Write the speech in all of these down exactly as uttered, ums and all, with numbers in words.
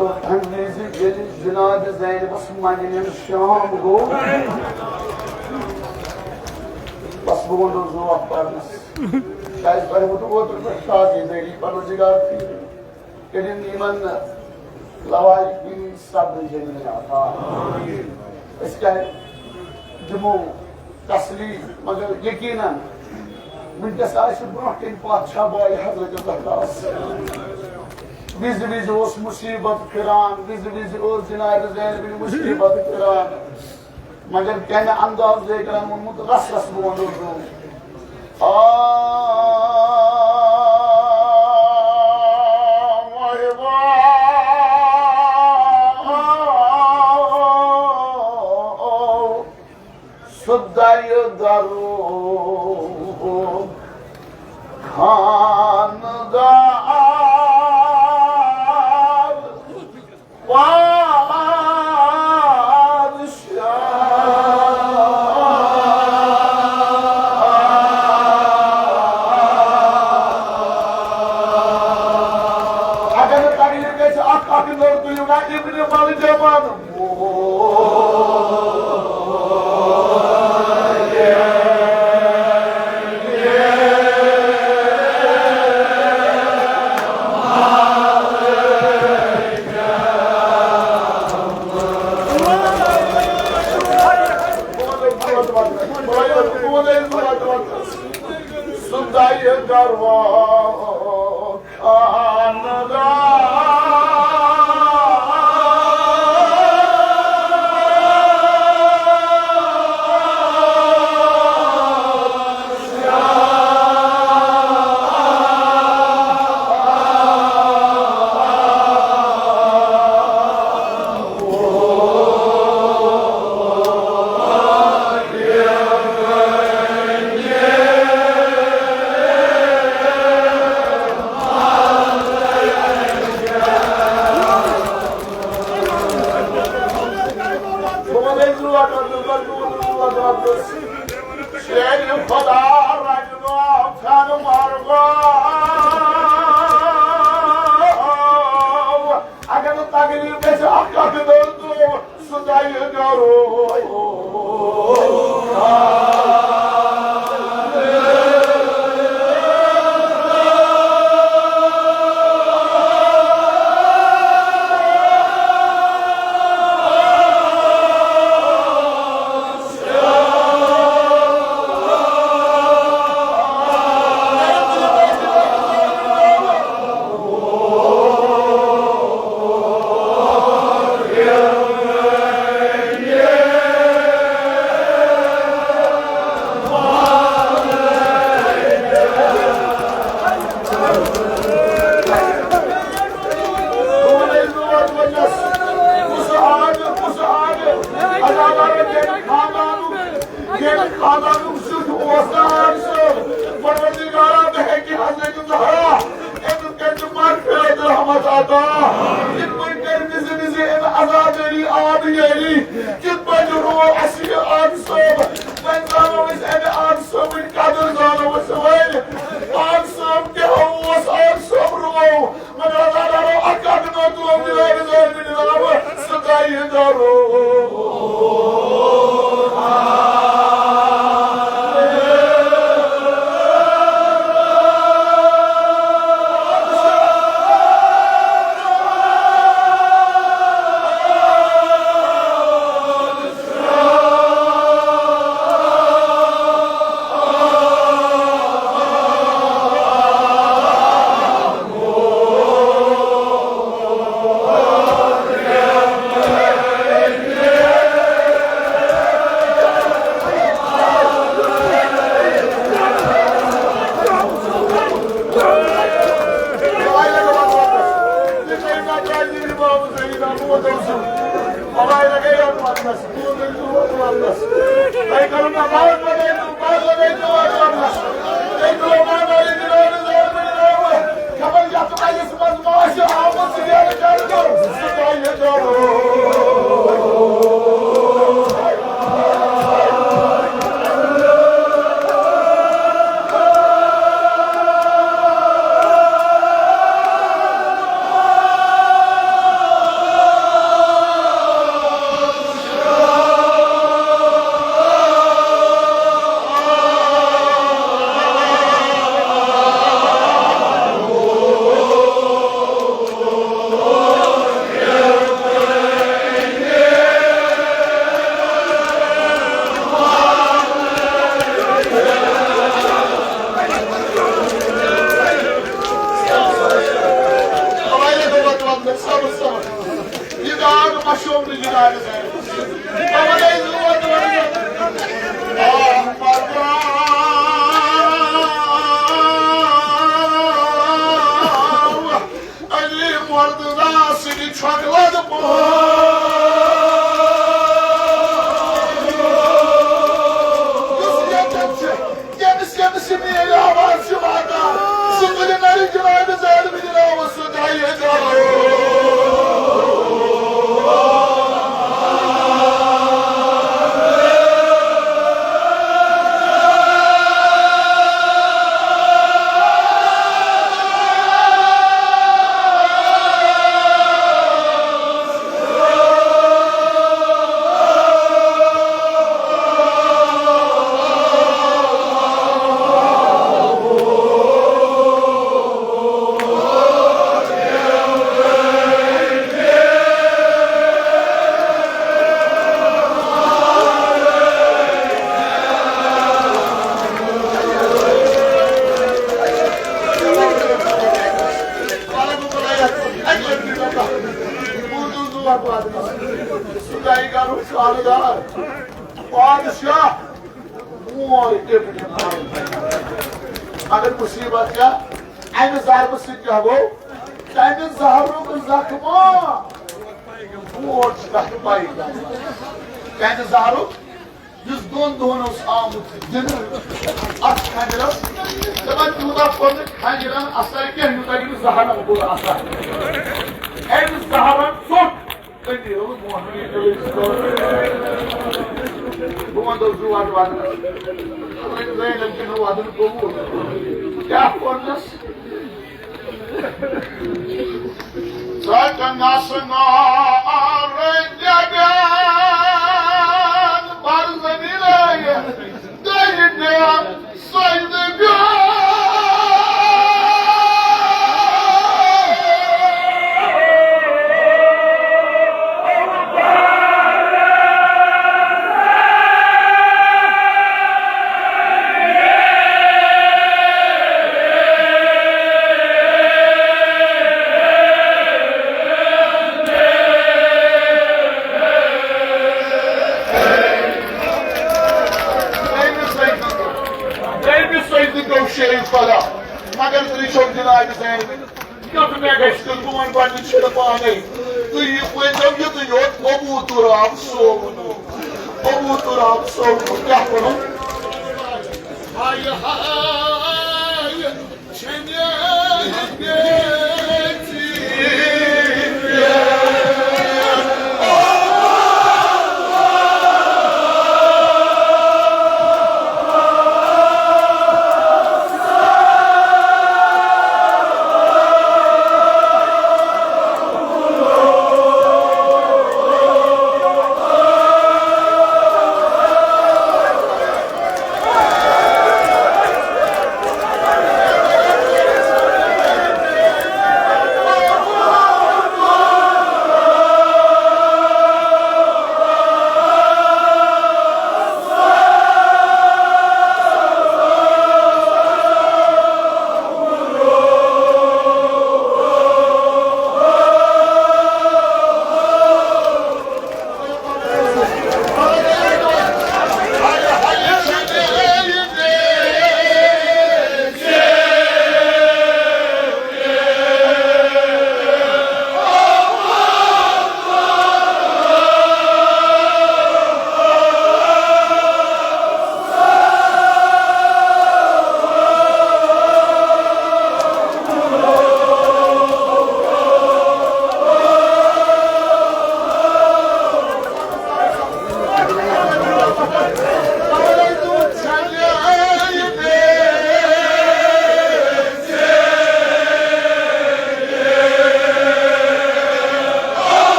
تَمہِ وِزِ ییٚلہِ جناب زینبس منٛگنہِ شام گوٚو، بس بہٕ ووٚنُس زوکھ پرنس۔ کیٛازِ تۄہہِ ووٚنوٕ اوترٕ پٮ۪ٹھ تازٕ دٲری پروردگار تھی؟ کٔرِن یِمن لوایق دِنۍ صبر جمیل عطا۔ أسۍ کیٛاہ دِمو تسلی، مگر یقیناً وٕنکیٚس آسہِ برونٛہہ کِنۍ پادشاہ باے حضرت زہراس۔ وِزِ وِزِ اوس مُصیبت پھِران، وِزِ وِزِ اوس جناب زینبٕنۍ مُصیبت پھِران۔ مگر کمہِ انداز زیگرن ووٚنمُت، رس رس بہٕ وَنہٕ اردو۔ آ، واہ، واہ، سُہ دَیہِ دَرُک خانٛدار۔ پادشاہ۔ اگر نہٕ تکلیف گژھِ، اکھ اکھ نٔر تُلِو نا ابن ملجمن۔ شیر خدا رجنو کھن مرغو۔ اگر نہٕ تکلیف گژھِ، اکھ اکھ دٔر تُلو، سُہ دَیہِ گرو۔ ییٚمہِ خانٛدانُک زیُٹھ اوس نہٕ عام صٲب، پروردگارا، مےٚ ہیٚکہِ حضرت زہرا أمِس کٔرۍ ژٕ مغفرت رحمت عطا۔ یِتھ پٲٹھۍ کٔرۍ وِزِ وِزِ أمۍ عزادٲری، آبہٕ یٲری، کِتھ پٲٹھۍ روو اَسہِ یہِ عام صٲب۔ وۄنۍ زانو أسۍ اَمہِ عام صٲبٕنۍ قدٕر، زانو أسۍ وۄنۍ۔ عام صٲب کیٛاہ اوس، عام صٲب روو۔ مگر اللہ تعالیٰ اکھ اکھ نوتو دِلاوِ زٲلمہِ دِلاوِ سُہ دَیہِ دَرو۔ علی مرتضیٰ سٕنٛدِ چھۄکہٕ لدٕ پٲٹھۍ۔ یُس ییٚتٮ۪تھ چھُ، ییٚمِس ییٚمِس یہِ میٲنۍ آواز چھِ واتان، سُہ تُلہِ نرِ جنابِ زینبِ دِناوُس سُہ دایہِ جلال۔ بادشاہ، مور ابن مالک۔ مگر مصیبت کیا؟ امہِ ضربہٕ سۭتۍ کیٛاہ گوٚو؟ تمہِ زہرُک زخمہ۔ بوٹ چھُ تتھ پَے گژھان۔ تمہِ زہرُک یُس دۄن دۄہن اوس آمُت دِنہٕ اتھ کھنجرس، دپان تیوٗتاہ کوٚر نہٕ کھنجرن اثر کینٛہہ، یوٗتاہ تٔمِس زہرن کوٚر اثر۔ أمۍ زہرن ژوٚٹ۔ أتی روٗد محمد علی۔ بہٕ وَنہٕ تۄہہِ زٕ وَتہٕ وَنہٕ۔ زینب کِنہٕ وَدُن قبوٗل؟ کیٛاہ کوٚرنَس؟ ژَٹنَس نار دٮ۪دیان برزنی لٲگِتھ۔ دٔرۍ دِیان سجدٕ پیوٚو۔ تٔمِس سۭتۍ گوٚو شیٖرِتھ خۄدا، مگر تُہۍ چھِو جنابِ زینبِ۔ یُتھ مےٚ گژھِ تہٕ بہٕ وَنہٕ پنٛنہِ چھِنہٕ پانَے۔ تُہۍ یہِ ؤنۍتو یُتُے یوت، ابو تراب صٲبُن۔ ابو تراب صٲبُن کیٛاہ وَنو؟ ہاے ہاے، چھَنہٕ بیٚژِ۔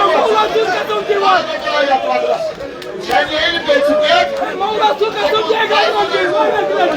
مولا سُنٛد قسم دِوان۔ مولا سُنٛد قسم دِوان۔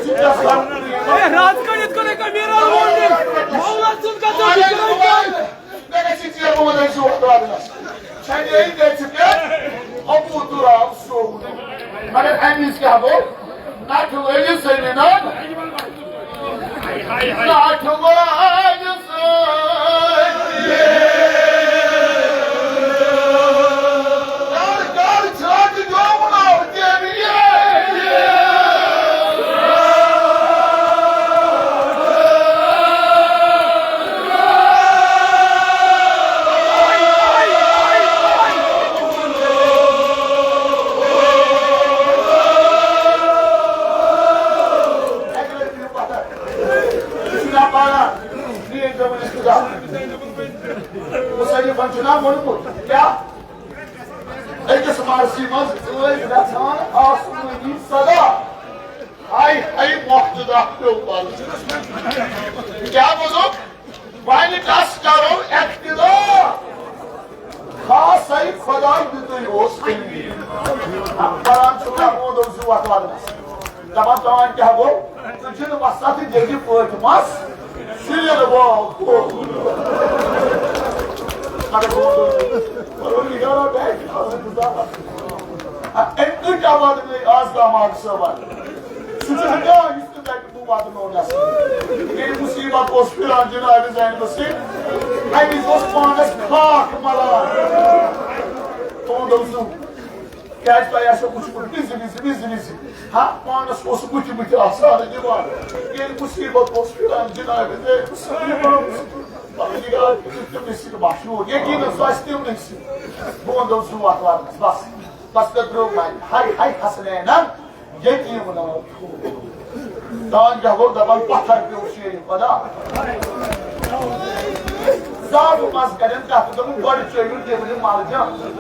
اے، رات کٔڑِتھ کوٚر أکۍ أمیٖرَن ووٚن مےٚ، مولا سُنٛد قسم، یہِ چھُنہٕ أمۍ کانٛہہ۔ مےٚ گژھِ ژیر گوٚمُت أمۍ سُنٛد وۄتھ واتنَس۔ چھَنہٕ یہِ گژھِ پٮ۪ٹھ ابوٗ تُراب سومُت۔ مگر اَمہِ وِزِ کیٛاہ گوٚو؟ نَکھٕ لٲگِتھ زٔمیٖنَن۔ نَکھٕ لٲگِتھ زٔمیٖنَن۔ مصنفن چھُنا ووٚنمُت، کیٛاہ؟ أکِس مرثی منٛز ٲسۍ گژھان آسمٲنی صدا۔ ہاے ہاے، مۄکھ تہٕ دَکھ پیوٚو پَلہٕ۔ کیٛاہ بوٗزُکھ؟ وۄنۍ کَس کَرو اقتدا؟ خاصٕے خۄداے دیُتُے اوس تٔمۍ۔ پَران چھُکھ نا موٗدوٗ زٕ وَتھ وَدنَس۔ دَپان، تام کیٛاہ گوٚو؟ ژٕ چھُنہٕ وَسان تہٕ جدِ پٲٹھۍ مَس۔ سُلہِ رُباب۔ مگر بہٕ وَنہٕ تۄہہِ، پروردگارا، بہٕ ہیٚکہِ نہٕ حضرت زیادٕ۔ آ، أمۍ کۭتیٛاہ وَدٕ گٔے آز داماد صٲبَن؟ سُہ چھُنہٕ کانٛہہ یُس نہٕ تَتہِ بہٕ وَدٕ نوٚو گژھٕ۔ ییٚلہِ مُصیٖبت اوس پھِران جِنابِ زینبہٕ سۭتۍ، اَمہِ وِزِ اوس پانَس خاک مَلان۔ تُہُنٛد اوسُم۔ کیٛازِ تۄہہِ آسیو وٕچھمُت وِزِ وِزِ، وِزِ وِزِ۔ ہا، پانَس اوس بٕتھِ بٕتھِ آسان دِوان۔ ییٚلہِ مُصیٖبت اوس پھِران جِنابِ زینبہٕ صٲب، پروردگار دیُت تٔمِس سۭتۍ مشہوٗر۔ یقیٖنَن سُہ آسہِ تِمنٕے سۭتۍ۔ بہٕ وَنہٕ زٕ وَتھ وَنَس، بَس۔ بَس تہٕ درٛوگ وَنہِ۔ ہاے ہاے حسنینَن یتیٖم ناو۔ تانۍ کیٛاہ گوٚو؟ دَپان پَتھر پیوٚو شیرِ خۄدا۔ زاوٕ منٛز کَرن کَتھ، دوٚپُن، گۄڈٕ چیٚیِو ڈِبرِ مَرجان۔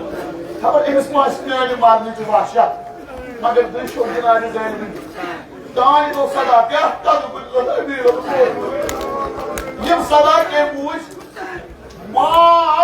خبر أمِس ما آسہِ میٛانہِ مَرنٕچ وحشت۔ مگر دٔچھو جِنابِ زینبہِ۔ تانۍ گوٚو صدا، کیٛاہ تَتھ گوٚو أمیٖرَس۔ یِم صدا کٔمۍ بوٗزۍ؟ ما